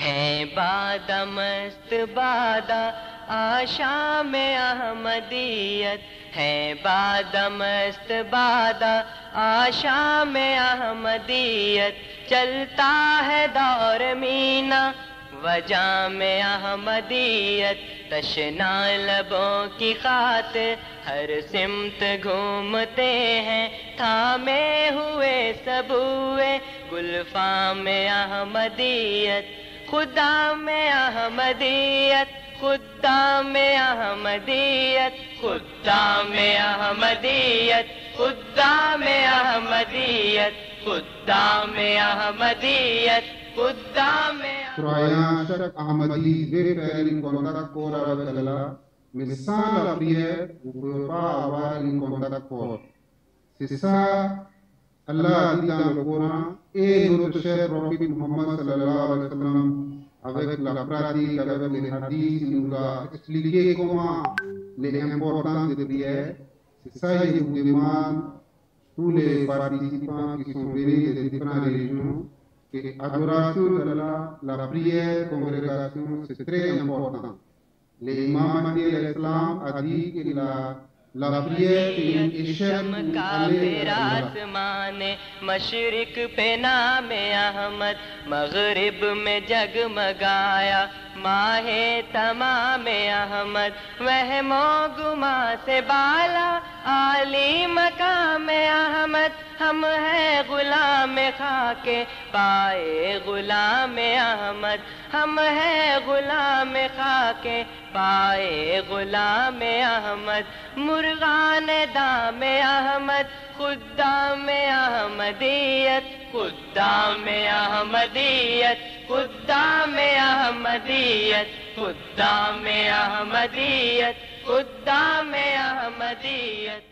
है बादा मस्त बादा आशा में अहमदियत, है बादा मस्त बादा आशा में अहमदियत। चलता है दौर मीना वजा में अहमदियत, तशना लबों की खातिर हर सिमत घूमते हैं, थामे हुए सबुए गुलफाम में अहमदियत। खुदा में अहमदियत, खुदा में अहमदियत, खुदा में अहमदियत, खुदा में अहमदियत, खुदा में अहमदियत, खुदा में। Croyant, chaque Ahmadi veut faire une contact fort avec Allah, mais sans la prière, vous ne pouvez pas avoir une contact fort. C'est ça, Allah a dit dans le Coran, et notre cher prophète Muhammad sallallahu alayhi wa sallam, avec la pratique, avec les hadiths, il nous a expliqué comment l'importance de prière. C'est ça que je vous demande, tous les participants qui sont venus des différentes religions, que l'adoration d'Allah, la prière, congrégation, c'est très important. L'imam de l'Islam a dit que la prière est une échelle pour aller vers Allah. मशरिक पे नाम अहमद, मगरिब में जगमगाया माहे तमाम अहमद। वहमो गुमा से बाला आली मकाम अहमद, हम हैं गुलाम खाके पाए गुलाम अहमद, हम हैं गुलाम खाके पाए गुलाम अहमद। मुर्गान दाम अहमद, खुदा में अहमदियत, खुदा में अहमदियत, खुदा में अहमदियत, खुदा में अहमदियत, खुदा में अहमदियत।